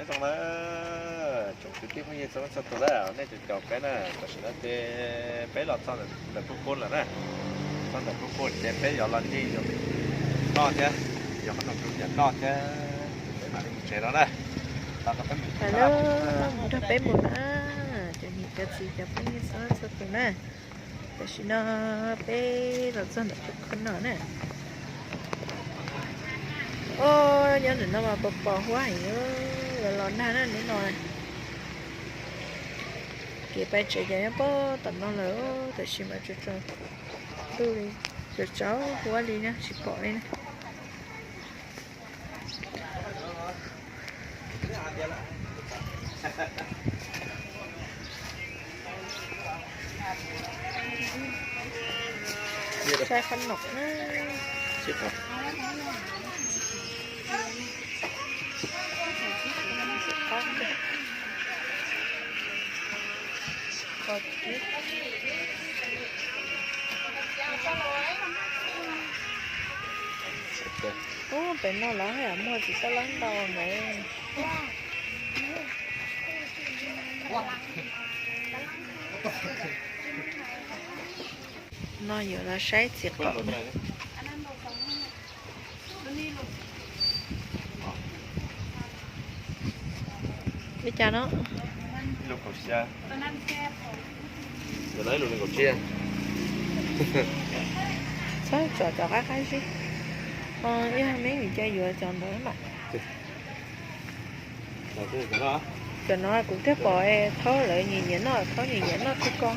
Zoo na, tsoom kwv tij phooj ywg txhua leej txhua tus na, nej caum caum peb na, tam sim no ces peb los txog ntawm Pub Pub lawm na. Txog ntawm Pub Pub ces peb yuav los ncig yuav me ntsis noj thiab, yuav qhov rooj ntoo noj thiab, peb mam li mus tsev no na. Mus nrog peb mus na, cov niam cov txiv cov phooj ywg txhua leej txhua tus na. Tam sim no peb los txog ntawm Pub Pub no na. Os, nyob ntawm no mas pos pos huab heev, los los nag na hnub no. Kev pais tsev ces nyob puag tom no lawm, tam sim mas tsaus tsaus ntuj li, tsaus tsaus huab li na, tsis pom li na. Saib qhov no na. Ub, pem no lawv haj yam muag txiv xab lab ntau ntawd. No yuav los saib txiv qaum na. Li cas no? Txhob txom cov qab qab zib. Ib me vim cia yuav cov ntawd mas. Cov no kuv thiaj pom thaub lawv nyiam nyiam noj, thaub nyiam nyiam noj tib ko.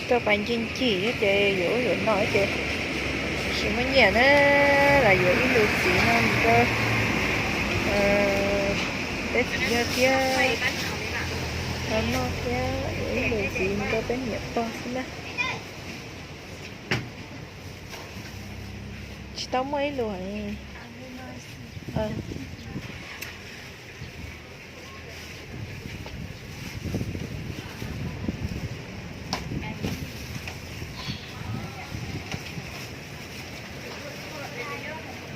Tuaj pais ncig ncig ces yuav ub yuav no ces tsis muaj nyiaj na, los yuav ib lus txiv no mus rau peb txiv yawg thiab, noj thiab yuav ib lus txiv mus rau peb niam pog xwb na. Tsis tau muaj ib lus.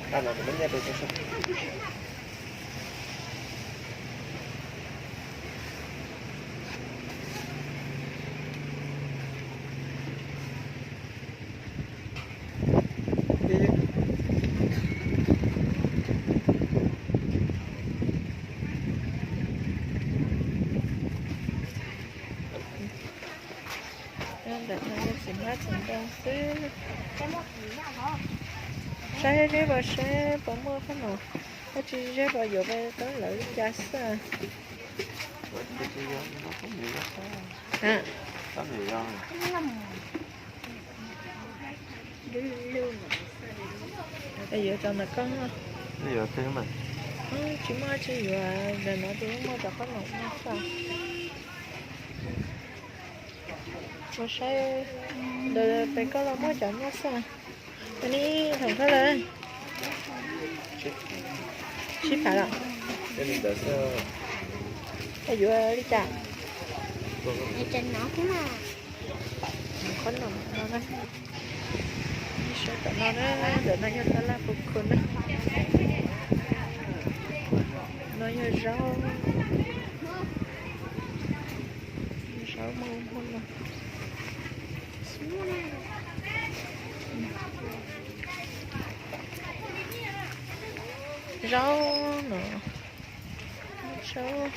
Ntawm no yog txiv hmab txiv ntoo xwb. Saib zeb puas, saib puas muaj qhob noom, dab tsi zeb puas yuav peb tau lawv li cas xwb. Yuav cov ntawm koj. Tsis muaj tsis yuav, ntawm no ces muaj cov qhob noom no xwb. Mus saib ntawm pem koj los muaj cov nyob xwb. Ni thaum koj lawm. Sib phav los? Yuav li cas? Qhob noom no na. Saib tom no na, ntawm no yog tab laj Pub Pub na. No yog zaub, zaub muaj muaj no. Zaub no, zaub.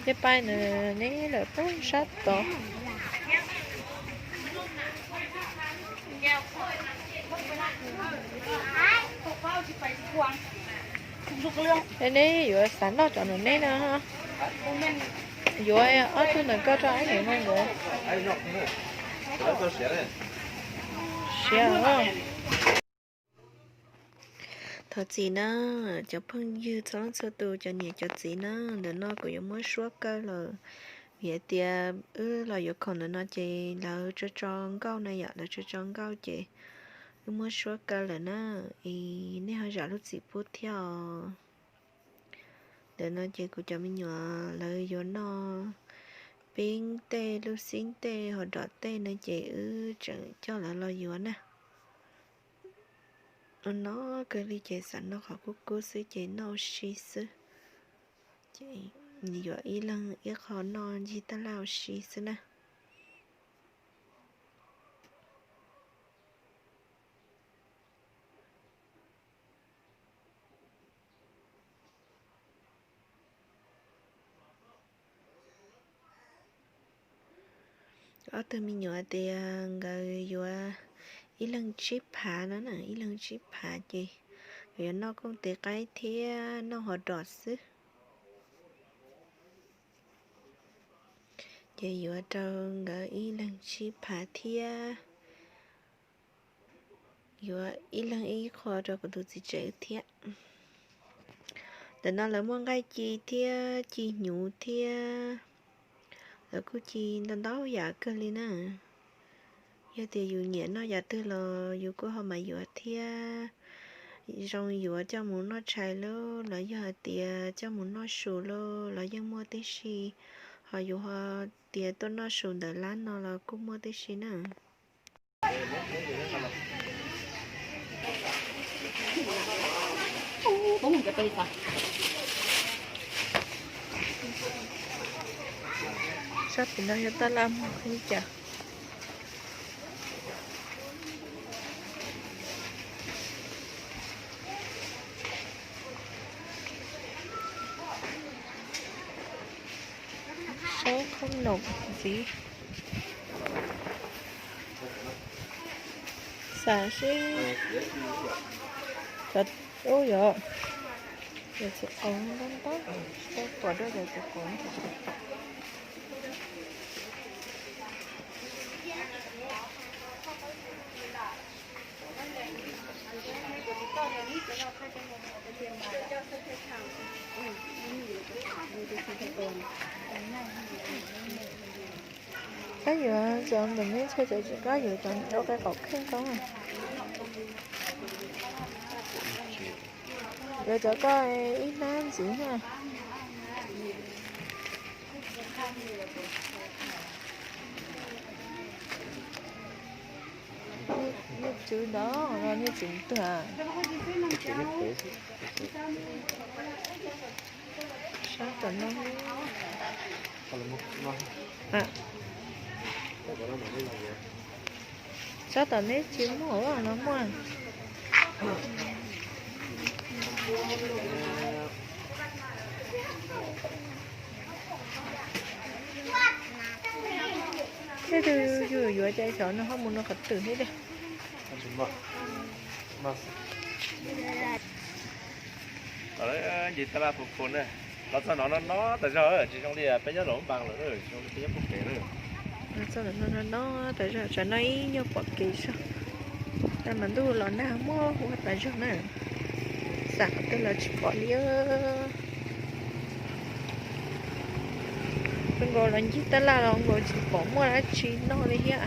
Ces pais nws neb lawm pem sab tod. Es neb yuav xav noj cov num neb no? Yuav ob tug ntawm koj rau ab nyuam no yuav. Siav. Thov txim na, cov phooj ywg txhua leej txhua tus, cov niam cov txiv na, ntawm no kuv yuav muab suab kaw lawm. Vim hais tias wb los yuav khoom ntawm no ces lawv tso tso nkauj na yom, lawv tso tso nkauj ces wb muab suab kaw lawm na. Es nej ho zam lub txim pub thiab os. Ntawm no ces kuv cov me nyuam lawv yuav noj peeb tej, lub xib tej, hos dom tej no ces wb tseem coj lawv los yuav na. No kawg li ces xav noj qhov kub kub xwb ces noj ua si xwb. Ces yuav ib leeg ib qho noj ncig taj laj ua si xwb na. Ob tug me nyuam tias nkawd yuav ib leeg tsib phav no na, ib leeg tsib phav ces nkawd yuav noj kooj tis qaib thiab noj hos dom xwb. Ces yuav rau nkawd ib leeg tsib phav thiab yuav ib leeg ib qho rau kuv tus txiv tsev thiab. Ntawm no lawv muaj nqaij ci thiab ci hnyuv thiab, lawv kuj ci ntau ntau yam kawg li na. Yog tias yus nyiam noj yam twg los yus kuj ho mam yuav thiab. Zoo yuav coj mus noj tshais lauj, los yog hais tias coj mus noj su lauj los yeej muaj tib si. Ho yus ho tias tuaj noj su ntawm lab no los kuj muaj tib si na. Sab tim no yog taj laj muag li cas. Saib qhob noom ntxiv. Xav seb cov ub yom, yog txiv qaub ntab ntab, tsis tau pom dua cov txiv qaub. Koj yuav cov ntawm neb txhua cov tsis, koj yuav cov ntawm qe qaum kheej koj. Yuav cov koj ib hnab ntxiv na. Niag tswv ntawd, niag tswv twg? Sab tom no, sab tom neb tsis muaj los muaj. Tej tug yus yuav cai xyov nws ho mus nws qhov twg thiab tiag. Ncig taj laj puv phu na, los txog no no no tas zog, tsis zoo li peb nyob Luam Phab Npas lawm, zoo li peb nyob puag pem lawm. Los txog no no no tas zog, tsam no ib nyuag pom kev zog, tas mas ntuj los nag muaj huab tas zog na, xam qhov twg los tsis pom li. Zoo nkaus los ncig taj laj los nkaus tsis pom muaj dab tsi noj li thiab.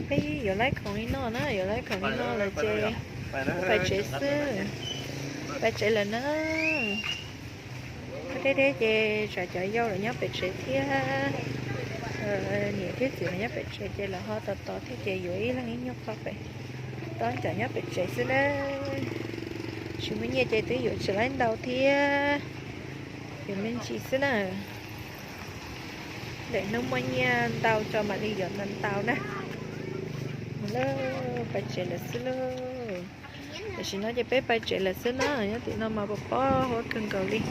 Peb yuav laib khoom li no na, yuav laib khoom li no lawm ces pais tsev xwb. Pais tsev lawm na. Deb deb ces tsam cov yau lawv nyob pem tsev thiab, niam thiab txiv lawv nyob pem tsev ces lawv ho tos tos thiab ces yuav ib leeg ib nyuag qho pem, tob ncov nyob pem tsev xwb na. Tsis muaj nyiaj ces twb yuav tsis laib ntau thiab, yuav me ntsis xwb na. Lwm hnub muaj nyiaj ntau tso mam li yuav ntau ntau na. Mus lauj, pais tsev lawm xwb lauj. Tam sim no ces peb pais tsev lawm xwb na, nyob tim no mas pos pob huab kawg nkaus li.